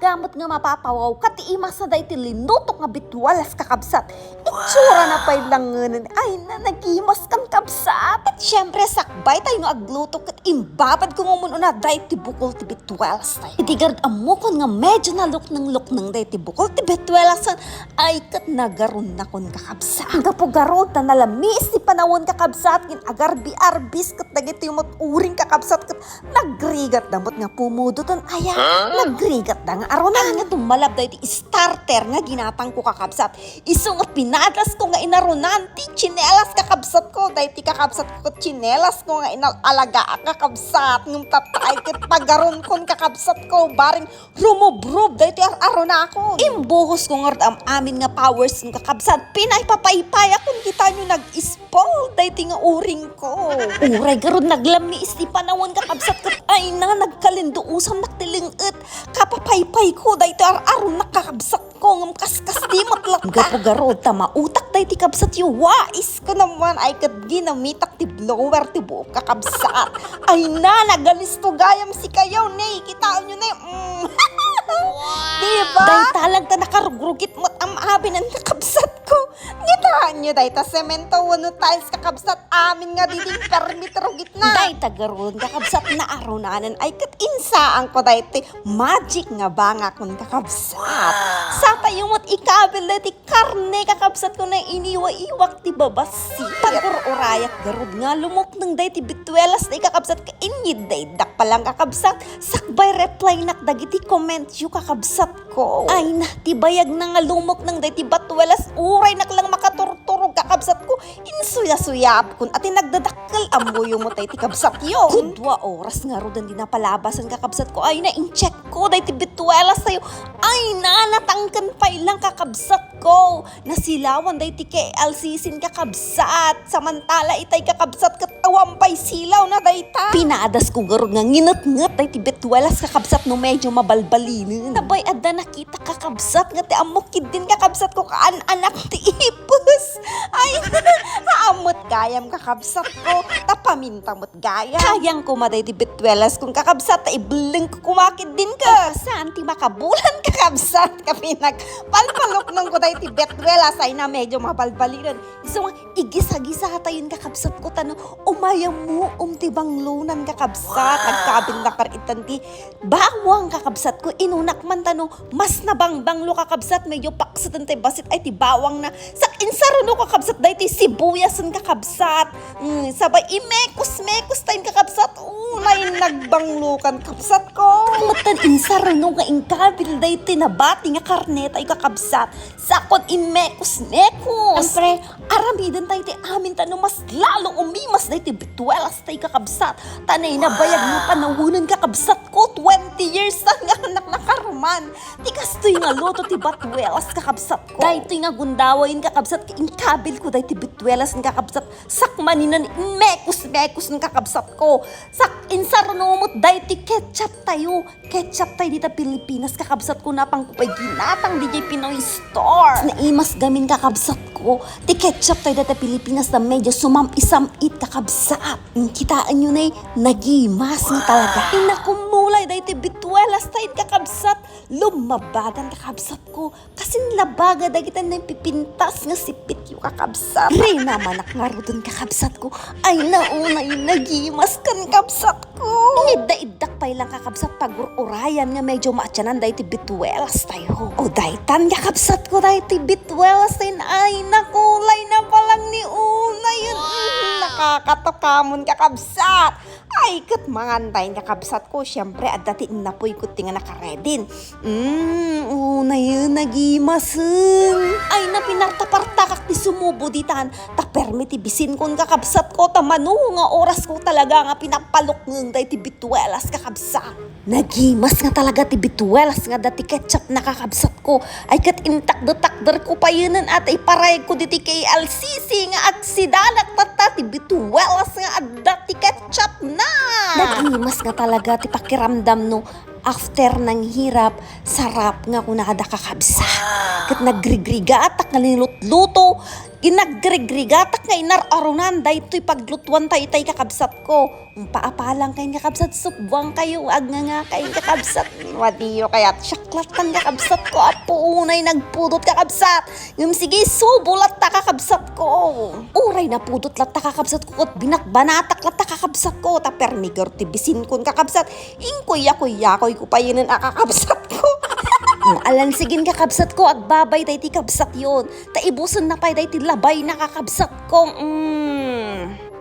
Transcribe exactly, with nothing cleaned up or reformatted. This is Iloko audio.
Damot nga mapapawaw, ket ti imas na daytoy linutok nga bituelas, kakabsat. Itsurana pay lang ngenen, ay na, nagimas kan, kabsat. Ket siyempre, sakbay tayo nga agluto, ket imbabad ko nga umuna daytoy bukol ti bituelas tayo. Idi garud ammokon nga medyo nalukneng-lukneng daytoy bukol ti bituelas, ay ket nagarunakon, kakabsat. Gapu garud ta nalamiis ti panawen, kakabsat, ngin agarbi-arbis ket dagitoy met uring, kakabsat, ket nagrigatda met nga pumudoten aya. Huh? Nagrigatda nga arunan. Ania, tummalab daytoy starter nga ginatangko, kakabsat. Isu nga pinadasko nga inarunan ti tsinelas, kakabsatko. Daytoy, kakabsatko, ket tsinelas ko nga inal-alagaak, kakabsat. Ngem tatay ket pagarunkon, kakabsatko. Bareng rumubrob daytoy ar-arunakon. Imbuhosko ngarud am-amin nga powers, kakabsat. Pinaypapaypayakon, kitaenyo, nag-spoil daytoy nga uringko. Uray garud naglamiis ti panawen, kakabsat, ket ay na, nagkalinduosannak ti ling-et. Kapapaypayko daytoy ar-arunak, kakabsatko, ngem kaskasdi met latta. Gapu garud ta mautak daytoy, kabsatyo, wais ko naman, ay ket ginamitak ti blower ti buok, kakabsat. Ay na, nagalisto gayam sikayo, ne. Kitaenyo, ne. Mm. Diba? Dayta lang ta nakarugrugit met am-amin, kakabsatko. Kitaenyo dayta semento wenno tiles, kakabsat, amin nga didin permi ti rugitna. Dayta garud, kakabsat, naarunanen, ay ket insaanko daytoy magic nga bangakon, kakabsat. Satayo met ikabil daytoy karne, kakabsatko, nga iniwa-iwak ti babassit. Pagur-urayak garud nga lumukneng daytoy bituelas tayo, kakabsat, ket inyidda-iddak pa lang, kakabsat. Sakbay replynak dagiti commentyo, kakabsatko. Ay na, ti bayagna nga lumukneng daytoy bituelas, uraynak lang makaturturog, kakabsatko. Insuya-suyabkon a ti nagdadakkel, ammoyo met daytoy, kabsatyo. Kudua oras ngaruden ti napalabasan, kakabsatko. Ay na, in-checkko daytoy bituelas tayo. Ay na, natangken pay lang, kakabsatko. Nasilawan daytoy K L C C, kakabsat. Samantala itay, kakabsat, ket awan pay silawna dayta. Pinadasko garud nga nginetnget daytoy bituelas, kakabsat, no medyo mabalbalinen. Sabay adda nakita, kakabsat, nga ti ammok ketdin, kakabsatko, kaan-anak ti ipis. Ay, ammot gayam, kakabsatko. Ta paminta met gayam. Kayang koma daytoy bituelaskon, kakabsat, ta ibellengko koma ketdin ket saan ti makabulan, kakabsat, ket pinagpalpaluknongko daytoy bituelas, ay na, medyo mabalbalinen. Isu nga, igisa-gisatayon, kakabsatko, ta no umayam mo, um, ti banglonan, kakabsat. Wow! Nagkabilnak kar itan ti bawang, kakabsatko. Inunak man ta no mas nabangbanglo, kakabsat, medyo pakseten ti bassit ay ti bawangna. Sak insaruno, kakabsat, daytoy sibuyasen, kakabsat. Mm, sabay imekos-mekos tayon, kakabsat. Unay nagbanglokan, kabsatko. Metten insaruno nga inkabil daytoy nabati nga karne tayo, kakabsat. Sakon, imekos-mekos. Siyempre, aramiden tayo ti amin ta no mas lalo umimas daytoy bituelas tayo, kakabsat. Ta nay nabayag nga panawenen, kakabsatko, twenty years ta nga anak nakaruman. Ti kastoy nga luto ti bituelas, kakabsatko. Daytoy nga gundawayen, kakabsat, inkabilko daytoy bituelas, kakabsat. Sakmaninen, inmekos-mekos, kakabsatko. Sak insaruno met daytoy ketchup tayo. Ketchup tayo dita Pilipinas, kakabsatko, napanko pay ginatang didiay Pinoy Store. Naimas gamin, kakabsatko, ti ketchup tayo dita Pilipinas ta medyo sumam-isam-it, kakabsat. Mm, kitaenyo nay, nagimas nga talaga. Inakumulay daytoy bituelas tayo, kakabsat. Lummabagan, kakabsatko. Kasin labaga dagita naipipintas nga sipityo, kakabsat. Rinamanak ngaruden, kakabsatko. Ay, naunay, nagimas kan, kabsatko. Inidda-iddak pay lang, kakabsat, pagur-urayan nga medyo maatianan daytoy bituelas tayo. O daytan, kakabsatko, daytoy bituelas tayo. Ay, nakulay na palang ni unay. Wow! Mm, nakakatukamon, kakabsat. Ay, ket mangan tayo, kakabsatko. Siyempre, adda ti innapoyko ti nga nakaredin. Mm, unay, nagimasen. Ay, napinarta-partakak ti sumubo ditan. Ta permi ti bisinkon, kakabsatko, ta mano nga orasko talaga nga pinapalukngen daytoy bituelas, kakabsat. Nagimas nga talaga ti bituelas nga adda ti ketchupna, kakabsatko. Ay, ket intakder-takderko payenen a ta iparayagko ditoy K L C C nga agsidanak tatta ti bituelas nga adda ti ketchupna. Nagimas nga talaga ti pakiramdamno. After nanghirap, sarap nga kunada, kakabsat. Ket nagrigrigatak nga linutluto, ginagrigrigatak nga inar-arunan daytoy paglutuan tayo itay, kakabsat ko. Paapalang kayo, kakabsat, sukbuan kayo, agnganga kayo, kakabsat. Madiyo kayat, siak lattan, kakabsat ko, apo, unay nagpudot, kakabsat. Ngem sige, subo latta, kakabsat ko. Uray napudot latta, kakabsat ko, ket binatbanatak latta, kakabsat ko. Ta permi gayud ti bisinkon, kakabsat. Inkuyakuyakoy ko pay yenen a kakabsat ko. Mm, alansigen, kakabsat ko, agbabay daytoy kabsat yon. Ta ibusen na pay daytoy labay na, kakabsat ko. Mm.